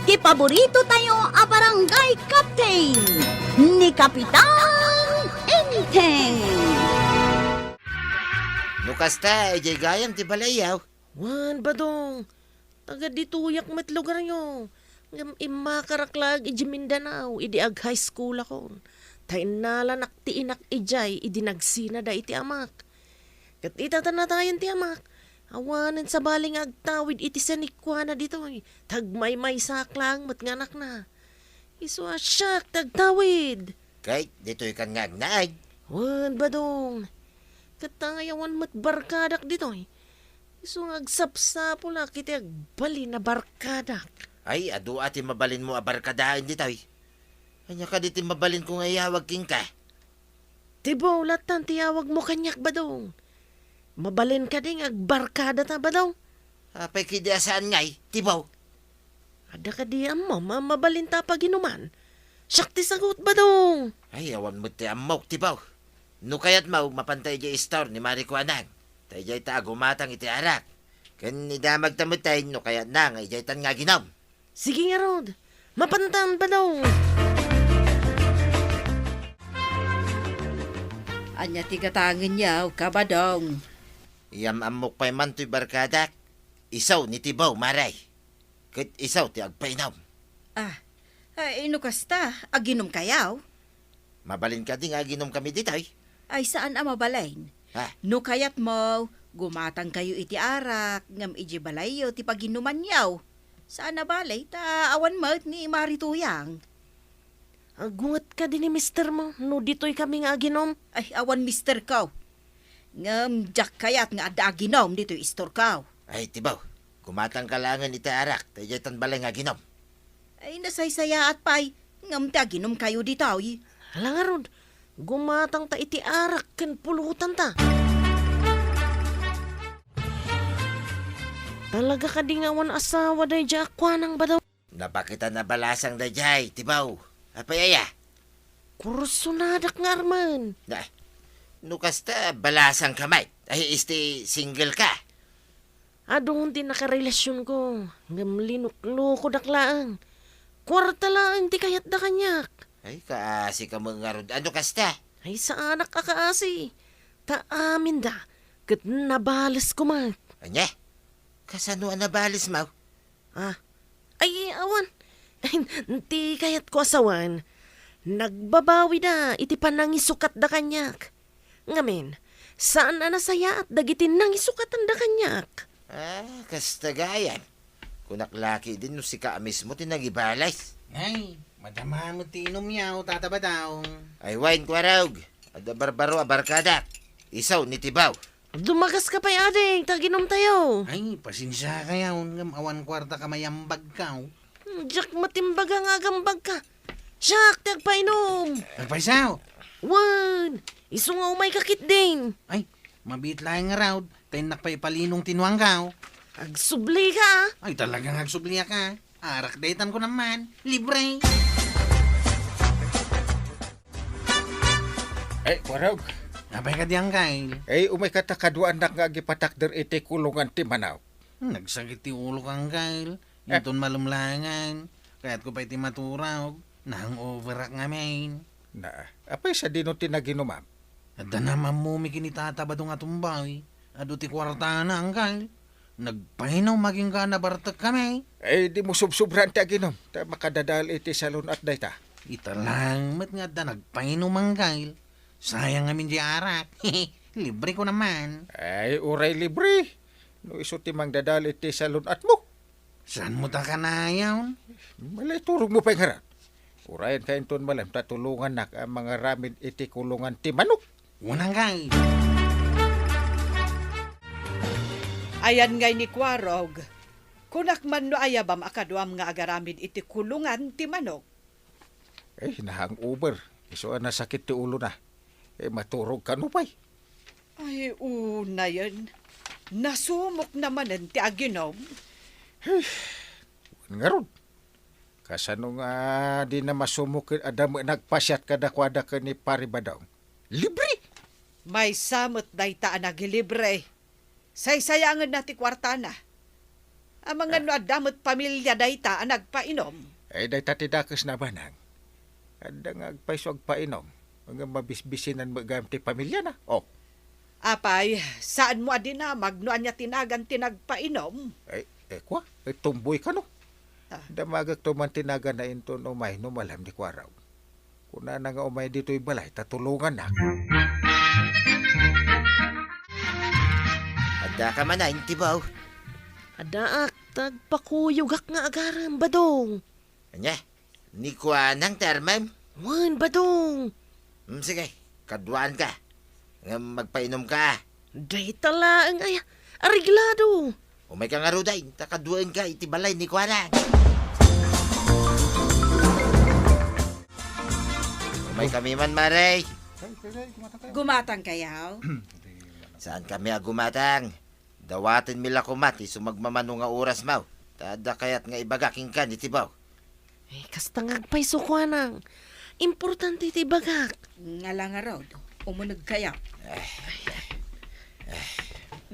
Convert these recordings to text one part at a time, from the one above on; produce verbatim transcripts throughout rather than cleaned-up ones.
Ti paborito tayo a barangay captain, ni Kapitan Enteng. No kasta, idiay gayam ti balayyo. Wen, Badong, taga ditoyak met lugaryo. Ngem immakarak laeng idiay Mindanao idi ag-high schoolakon. Ta innalanak ti inak idiay idi nagsinada iti amak. Ket ita ta natayen ti amak, awanen sabali nga agtawid iti sanikuana ditoy, ta agmaymaysaak laeng met nga anakna. Isu a siak ti agtawid. Ket ditoykan nga agnaed? Wen, Badong. Ket ta ngay awan met barkadak ditoy, isu nga agsapsapulak iti agbalin a barkadak. Ay, adu a ti mabalinmo a barkadaen ditoy. Ania kadi ti mabalinko nga iyawag kenka? Tibo, lattan ti yawagmo kaniak, Badong. Mabalin kadi nga agbarkadata, Badong? Apay kadi a saan ngay, Tibo? Adda kadi ammom a mabalinta a paginuman? Siak ti sagut, Badong. Ay, awan met ti ammok, Tibo. No kayatmo, mapanta idiay store ni Mari Kuanang. Ta idiayta a gumatang iti arak. Ken idamagta met no kayatna nga idiaytan nga aginom. Sige ngarud, mapantan, Badong. Ania ti gatangenyo, Kabadong? Iyam-ammok pay man toy barkadak. Isu ni Tibo, Mari. Ket isu ti agpainom. Ah, ay, no kasta, aginomkayo? Mabalin kadi nga aginomkami ditoy? Ay, saan a mabalin. Ha? No kayatmo, gumatangkayo iti arak, ngem idiay balayyo ti paginumanyo. Saan a bale, ta awan met ni Mari Tuyang. Agunget kadi ni mistermo no ditoykami nga aginom? Ay, awan misterko. Ngem diak kayat nga adda aginom ditoy istorko. Ay, Tibo, gumatangka laengen iti arak, ta idiaytan balay nga aginom. Ay, nasaysayaat pay, ngem ti aginomkayo ditoy. Ala ngarud, gumatangta iti arak ken pulotanta. Talaga kadi nga awan asawa daydiay a kuanang, Badong? Napakitan a balasang daydiay, Tibo. Apay aya? Kursunadak nga armen. Na, no kasta, balasangka met. Ay, isu ti singleka. Adun ti nakarelasionko, ngem linuklokodak laeng. Kuarta laeng ti kayatda kaniak. Ay, kaasika met ngarud. Ania kasta? Ay, saanak a kaasi. Ta aminda, ket nabalesko met. Ania? Kasano a nabalesmo? Ah, ay, awan. Ti kayatko a sawen, nagbabawida iti panangisukatda kaniak. Ngamin, saan a nasayaat dagiti nangisukatanda kaniak. Ah, kasta gayam. Kunak la ketdin no sika a mismo ti nangibales. Ay, madama met ti inumyo, Tata Badong. Ay, wen, Kuarog. Adda barbaro a barkadak. Isu ni Tibo. Dumagaska pay, ading, ta aginumtayo. Ay, pasensiakayo, ngem awan kuarta ka mayambagko. Hmm, diak met imbaga nga agambagka. Siak ti agpainom. Agpaisaw? Wen, isu nga umayka ketdin. Ay, mabiit laeng ngarud, ta innak pay ipalinong ti nuangko. Agsublika, ah. Ay, talaga nga agsubliak. Arak daytan ko naman. Libre. Ay, Kuarog. Apay kadi, Angkel? Ay, umayka ta kaduaannak nga agipatakder iti kulongan ti manok. Hmm, nagsakit ti ulok, Angkel. Eh. Inton malem laengen, kayatko pay ti maturog. Nahangoverak ngamin. Na, apay sadino ti naginumam? Adda namammumi ken ni Tata Badong a tumbay. Adu ti kuartana, Angkel. Nagpainom agingga a nabartekkami. Ay, dimo subsobraan ti aginum, ta makadadael iti salun-at dayta. Ita lang met nga adda nagpainom, Angkel. Sayang ngamin diay arak. Libre ko naman. Ay, uray libre. No isu ti mangdadael iti salun-atmo. Saanmo ta kanayon? Malay turogmo pay ngarud. Urayenka inton malem ta tulongannak a mangaramid iti kulongan ti manok. Wen, Angkel. Ayan ngay ni Kuarog, kunak man no ayabam a kaduam nga agaramid iti kulongan ti manok. Eh, nahangover. Isu a nasakit ti ulona. Eh, maturog kano pay? Ay, unayen. Nasumok na manen ti aginom. Wen ngarud. Kasano nga dina masumok ket adda met nagpasiat kadakuada ken ni Pari Badong? Libre! Maysa met dayta a nagilibre. Saysayaenna ti kuartana. Amangan no adda met pamilia dayta a nagpainom. Eh, dayta ti dakes na banang. Adda nga agpayso agpainom. Nga mabisbisinan met gayam ti pamiliana. Oh. Apay, saan mo a dinamag no ania ti nagan ti nagpainom? Ay, eh, kwa? Eh, tumboy kano? Ah. Damagek to man ti nagana inton umay no malam ni Kuarog. Kunana nga umay ditoy balay ta tulongannak. Adda ka man, Tibaw? Addaak, ta agpakuyogak nga agarem, Badong. Ania? Ni Kuanang ti armem? Wen, Badong. Hmm, sige, kaduaan ka. Ngem magpainom ka. Dayta laeng aya, areglado. Umay ka ngarud, ta kaduaen ka iti balay ni Kuanang. Umay kami man, Mare. Gumatang kayaw? Saan kami a gumatang? Dawatenmi la koma ti sumagmamano nga orasmo. Ta adda kayat nga ibaga kenka ni Tibaw. Eh, kasta nga agpayso, Kuanang. Importante ti ibagak. Ngala ngarud, umuneg kayaw.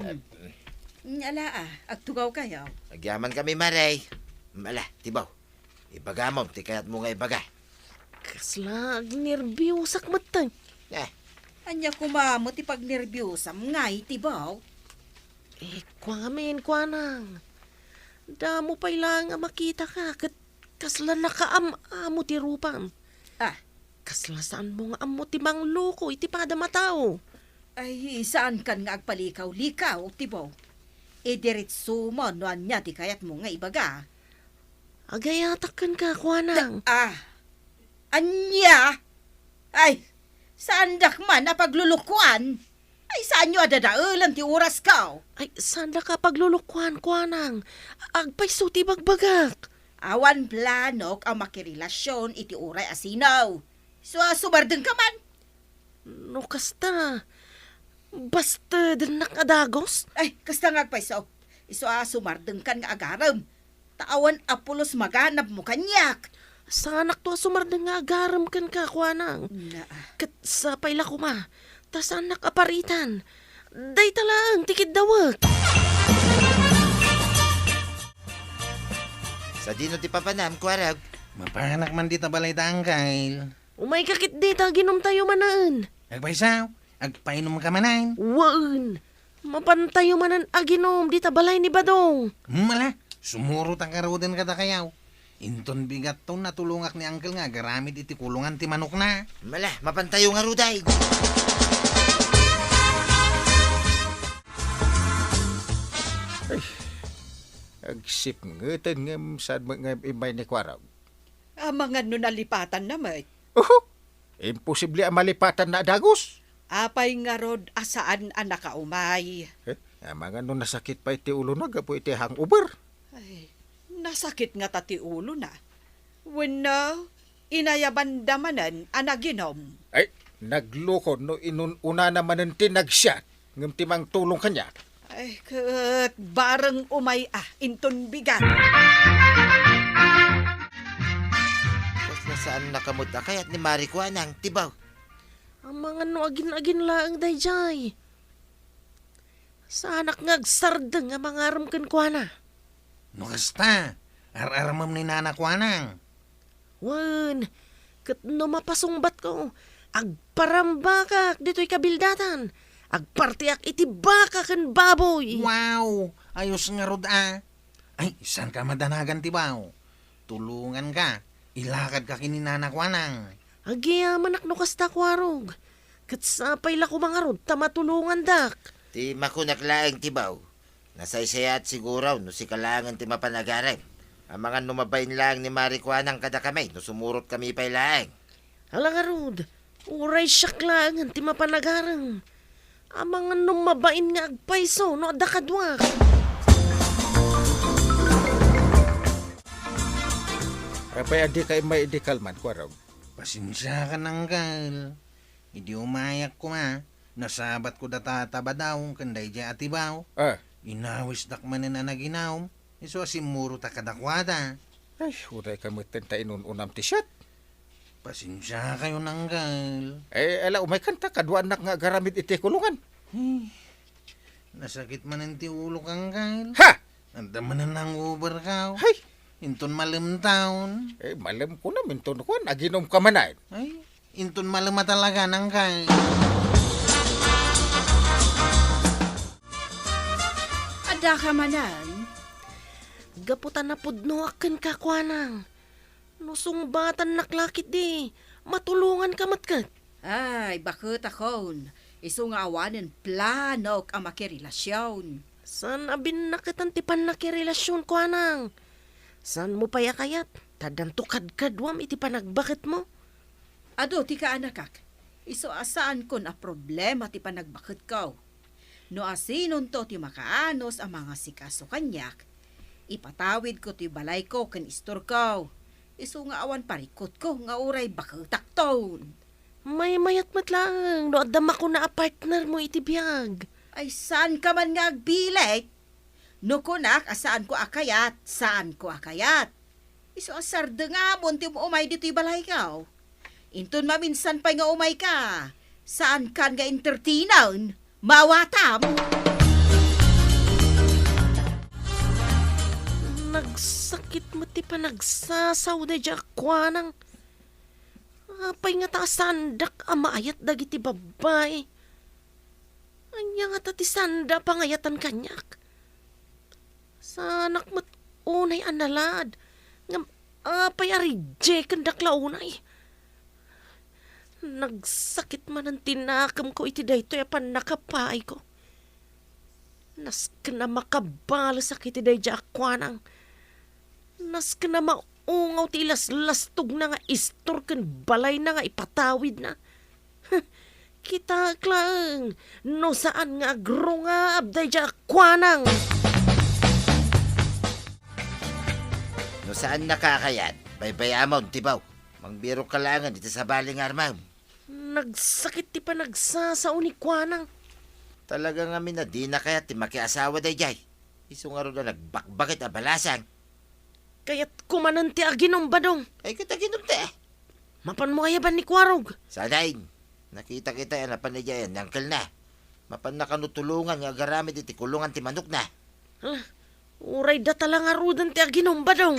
Hmm. Ngala a, agtugaw kayaw. Agyaman kami, Mare. Mala, Tibaw. Ibagamon ti kayatmo nga ibaga. Kasla agnerbiosak metten. Eh. Ania koma met ti pagnerbiosam ngay, Tibaw? Eh, kua ngamin, Kuanang. Damo pay laeng a makitaka, ket kasla nakaam-amo ti rupam. Ah. Kasla saanmo nga ammo ti mangloko iti padam a tao. Ay, saankan nga agpalikaw-likaw, Tibaw. Idiretsomon no ania ti kayatmo nga ibaga. Agayatak kenka, Kuanang. Da-, ah. Ania? Ay, saandak man a paglulukuan. Ay, saanyo a dadaelen ti orasko? Ay, saandak a paglulukuan, Kuanang. Agpayso ti bagbagak. Awan planok a makirelasion iti uray a sino. Isu a sumardengka man. No kasta, bastedennak a dagus? Ay, kasta nga agpayso. Isu a sumardengkan nga agarem. Ta awan a pulos maganabmo kaniak. Saanakto a sumardeng nga agarem kenka, Kuanang. Naa. Ket sapay la koma, ta saannak a paritan. Dayta laeng ti kiddawek. Sadino ti papanam, Kuarog? Mapanak man dita balay da, Angkel. Umayka ketdi ta aginumtayo manen. Agpayso, agpainumka manen. Wen, mapantayo manen aginum dita balay ni Badong. Hmm, ala, sumurot a ngaruden kadakayo. Inton bigatto, natulongak ni Angkel nga agaramid iti kulongan ti manokna. Mala, mapantayo ngaruden. Ay, agsipngeten ngem saan met nga immay ni Kuarog. Amangan no nalipatanna met. Oho! Imposible a malipatanna a dagus. Apay ngarud a saan a nakaumay? Eh, amangan no nasakit pay ti ulona gapu iti hangover. Ay, nasakit ngata ti ulona. Wenno, inayabanda manen a naginom. Ay, nagloko no inun-unana manen ti nagsiat. Ngem ti mangtulong kaniak. Ay, ket bareng umay a inton bigat. Kasla saannaka met a kayat ni Mari Kuanang, Tibaw. Amangan no agin-agin laeng daydiay. Saanak nga agsardeng a mangarem kenkuana. No kasta, ar-aramem ni Nana Kuanang. Wen, ket no mapasungbatko, agparambakak ditoy kabildatan. Agpartiak iti baka ken baboy. Wow! Ayos ngarud a. Ay, saanka madanagan, Tibaw? Tulonganka. Ilakadka ken ni Nana Kuanang. Agyamanak no kasta, Kuarog. Ket sapay la koma ngarud ta matulongandak. Ti makunak laeng, Tibaw. Nasaysayaat siguro no sika laengen ti mapan agarem. Amangan no mabain laeng ni Mari Kuanang kadakami no sumurotkami pay laeng. Ala ngarud, uray siak laengen ti mapan agarem. Amangan no mabain nga agpayso no adda kaduak. Apay a dika immay idi kalman, Kuarog? Pasensiakan, Angkel. Idi umayak koma, nasabatko da Tata Badong ken daydiay a Tibaw. Ah. Inawisdak manen a naginum, isu a simmurotak kadakuada. Ay, urayka metten ta inun-unam ti siat. Pasensiakayon, Angkel. Eh, ala, umaykan ta kaduanak nga agaramid iti kulungan. Eh, nasakit manen ti ulok, Angkel. Ha! Adda manen hangover ka. Hay! Inton malem taon. Eh, malem ko na, inton kuan, aginom ka manen. Ay, inton malem a talaga nang kay. Adda ka manen. Gapu ta napudnoak kenka, Kuanang. No sungbatannak la ketdi, matulonganka met ket. Ay, baketakon, isu nga awanen planok a makirelasion. Saan a binnaketan ti pannakirelasion, Kuanang. Saanmo pay a kayat, ta addanto kadkaduam iti panagbaketmo. Adu ti kaanakak, isu a saankon a problema ti panagbaketko. No asinonto ti makaanus a mangasikaso kaniak, ipatawidko ti balayko ken istorko. Isu nga awan parikutko nga uray baketakton. Maymayat met laeng no adda makuna a partnermo iti biag. Ay, saanka man nga agbileg? No kunak a saanko a kayat, saanko a kayat. Isu a sardengamon ti umay ditoy balayko. Inton maminsan pay nga umayka, saankan nga entertainen, maawatam. Nagsakit met ti panagsasao daydiay a Kuanang. Apay ngata a saandak a maayat dagiti babbai? Ania ngata ti saanda a pangayatan kaniak? Saanak met unay a nalaad, ngem apay a rejectendak la unay? Nagsakit manen ti nakemko iti daytoy a pannakapaayko. Nasken a makabalesak iti daydiay a Kuanang. Nasken a maungaw ti ilaslastogna nga istor ken balayna nga ipatawidna. Kitaek laeng no saan nga agrungab daydiay a Kuanang. No saannaka a kayat, baybay-amon ti bawk. Mangbirokka laengen iti sabali nga armem. Nagsakit ti panagsasao ni Kuanang. Talaga ngamin a dina kayat ti makiasawa daydiay. Isu ngarud a nagbakbakit a balasang. Kayatko manen ti aginom, Badong. Ay, ket aginom ti, eh. Mapanmo ayaban ni Kuarog? Saan? Nakitak ita a napan idiay ni angkelna. Mapanna kano tulongan nga agaramid iti kulongan ti manokna. Hala, uray data la ngaruden ti aginom, Badong.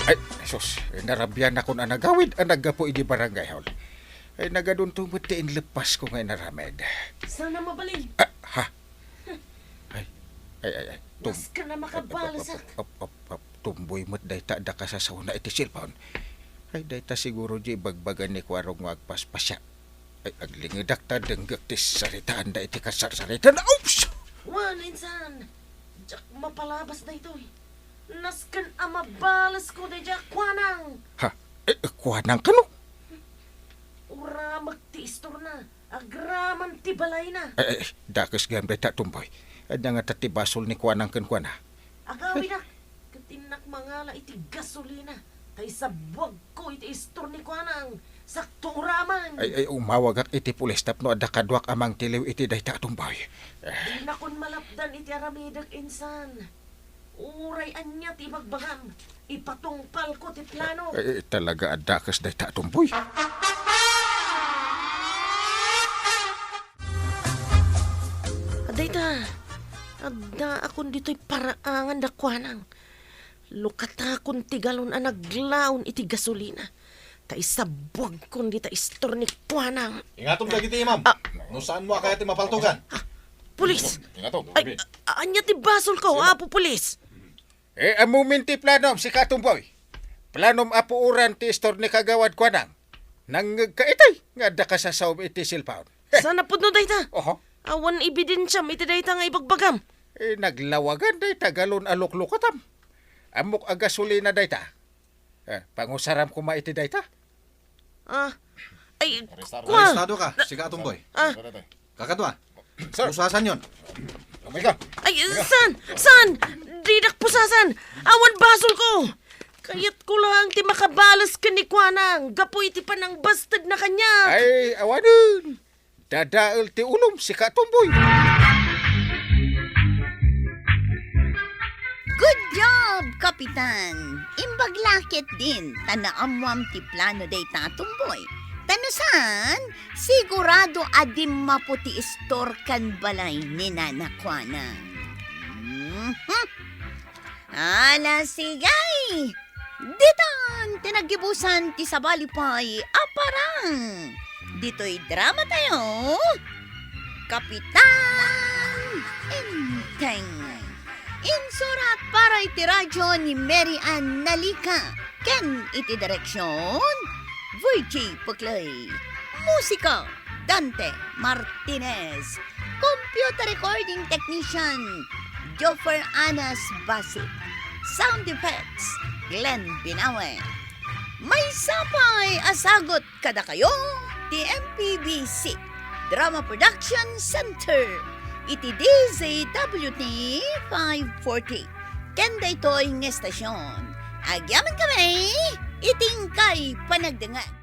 Ay, sus, narabianakon a nagawid a naggapu idi barangay hall. Ay, nagadunto met ti inleppasko nga inaramid. Saan a mabalin? Ah, ha? Ay, ay, ay, ay. Tum- Nasken a makabalesak. Up, up, up, up. Tumboy met dayta adda kasasaona iti cellphone. Ay, dayta siguro di ibagbaga ni Kuarog nga agpaspasia. Ay, aglingedak ta denggek ti saritaanda iti kasarsaritaen. Oops! Wen, insan, diak mapalabas daytoy. Nasken a mabalesko daydiay a Kuanang. Ha? Eh, Kuanang kano? Uramek ti istorna. Agraman ti balayna. Eh, eh, dakes gayam dayta, Tumboy. Ania ngata ti basol ni Kuanang kenkuana? Agawidak, ket innak mangala iti gasolina, ta isabuagko iti istor ni Kuanang. Sakto uraman. Ay, ay, umawagak iti pulis tapno adda kaduak a mangtiliw iti dayta, Tumboy. Eh. Dinakon malapdan iti aramidek, insan. Uray ania ti ibagbagam, ipatungpalko ti plano. Eh, talaga a dakes dayta, Tumboy. Dayta, addaakon ditoy paraangan da Kuanang. Lukatakon ti galon a naglaon iti gasolina. Ta isabuagkon dita istor ni Kuanang. Ingatom dagiti imam. Ah. No saanmo a kayat ti mapaltogan. Ah, pulis! Ingatom, ingatom. Ay, a-, ania ti basolko, Apo Pulis? Eh, ammomin ti planom, sika, Tumboy. Planom a puoran ti istor ni Kagawad Kuanang. Nangngegka itay nga adda kasasaom iti cellphone. Saan a pudno dayta? Oho. Awan ebidensiam iti dayta nga ibagbagam. Eh, naglawagan dayta galon a luklukatam. Ammok a gasolina dayta. Eh, pangusaram koma iti dayta. Ah, ay, Arestado. Kua. Arestado ka, sika, Tumboy. Ah. Kakadua. Sir. Pusasan yon. Kamay ka. Ay, saan? Saan? Didak pusasan. Awan basolko. Kayatko lang ti makabales ken ni Kuanang gapu iti panangbasteg na kaniak. Ay, awanen. Dadael ti ulom, sika, Tumboy. Good job, Kapitan! Imbag la ketdin, ta naammuam ti plano dayta, Tumboy. Ano saan? Sigurado a dimmapo ti istor ken balay ni Nana Kuana. Mhm. Ala, sige! Ditan ti naggibusan ti sabali pay a parang. Ditoy drama tayo, Kapitan Enteng. Insurat para iti radyo ni Mary Ann Nalica ken iti direksyon, Virgie Puclay. Musika, Dante Martinez. Computer recording technician, Joffer Anas Basit. Sound effects, Glenn Binawe. Maysa pay a sagut kadakayo ti M P B C Drama Production Center iti D Z W T five forty. Ken daytoy nga estasyon, agyamankami iti inkay panagdengngeg.